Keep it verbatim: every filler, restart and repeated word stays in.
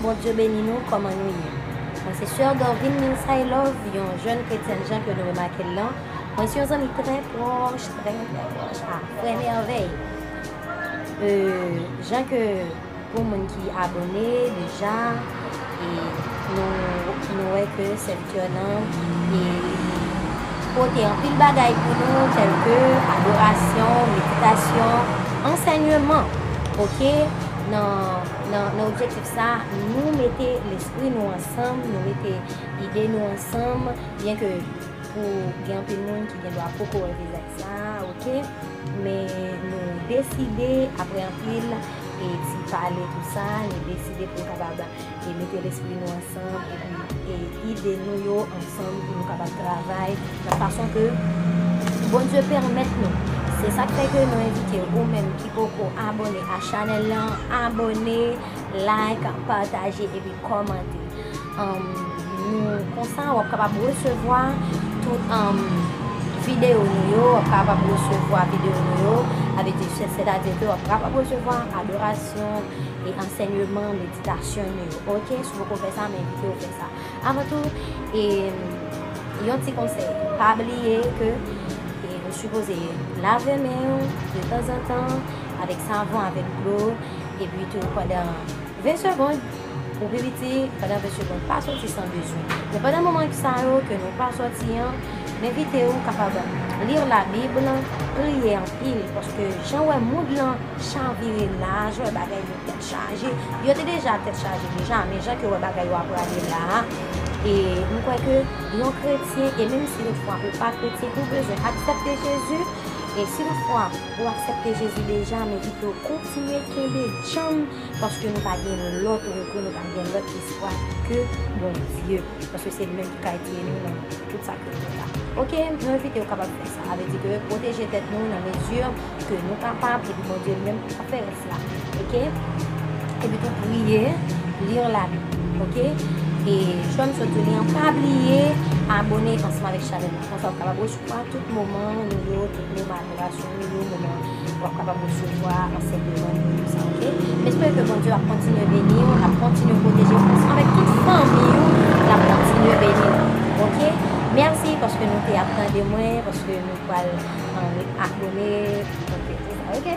Bondye beni nou, kòman nou ye? Mwen se Sè Dorvin Milsailove, yon jèn kretyèn jan ke nou remake l lan. Mwen se yon zanmi trè pwòch, trè, trè pwòch a Frè Mèvèy. Euh, jan ke pou moun ki abòne deja, e nou, nou wè ke sèvitè lan e pote anpil bagay pou nou, tèlke adorasyon, meditasyon, ansèyman, oke? Nan, nan, nan objektif sa, nou mete lespri nou ansanm, nou mete ide nou ansanm, byen ke pou gen anpil moun ki gen dwa poko wè vizaj sa, oke? Men nou deside, apre anpil e ti pale tou sa, nou deside pou nou kapab e mete lespri nou ansanm, epi e ide nou yo ansanm pou nou kapab travay nan fason ke Bondye pèmèt nou. Se sa k fè ke nou envite ou menm ki poko abòne a chanèl lan, abòne, like, pataje epi kòmante. Um, nou, konsa, w ap kapab resevwa tout, um, videyo nou yo, w ap kapab resevwa videyo nou yo, avè di, sètadi ke w ap kapab resevwa adorasyon e ansèyman, meditasyon nou yo. Oke, si w poko fè sa, m envite w fè sa. Avan tou, e, yon ti konsèy, pa bliye ke e, ou sipoze lave men w detanzantan avèk savon, avèk dlo, epi tou pandan ven segond, ou pi piti, pandan ven segond, pa sòti san bezwen. Men pandan moman sa yo ke nou pa sòti an, m envite w kapab li Labib, priye anpil, paske jan w wè mond lan chavire la, jan w wè bagay yo tèt chaje, yo te deja tèt chaje deja, men jan ke w wè bagay yo ap prale la, e m kwè ke yon kretyen, e menm si toutfwa ou pa kretyen, ou bezwen aksepte Jezi, e si toutfwa ou aksepte Jezi deja, m envite w kontinye kenbe djanm, paske nou pa gen lòt rekou, nou pa gen lòt espwa ke Bondye, paske se li menm ki ka etire nou nan tout sa ke nou ye la. Oke, nou envite w kapab fè sa. Sa vle di ke pwoteje tèt nou nan mezi ke nou kapab, epi Bondye li menm ap fè rès la. Oke? Epi tou priye, li Labib. Oke? E jan m sot di w li an, pa bliye abòne ansanm avèk chanèl la. Konsa w kapab resevwa tout moman nou yo, tout moman adorasyon nou yo, moman w ap kapab resevwa ansèyman nou yo, sa, oke? M espere ke Bondye ap kontinye beni w, l ap kontinye pwoteje w, ansanm avèk tout fanmi w, l ap kontinye beni w, oke? Mèsi paske nou te ap tande mwen, paske nou pral, euh, abòne, oke, se sa, oke?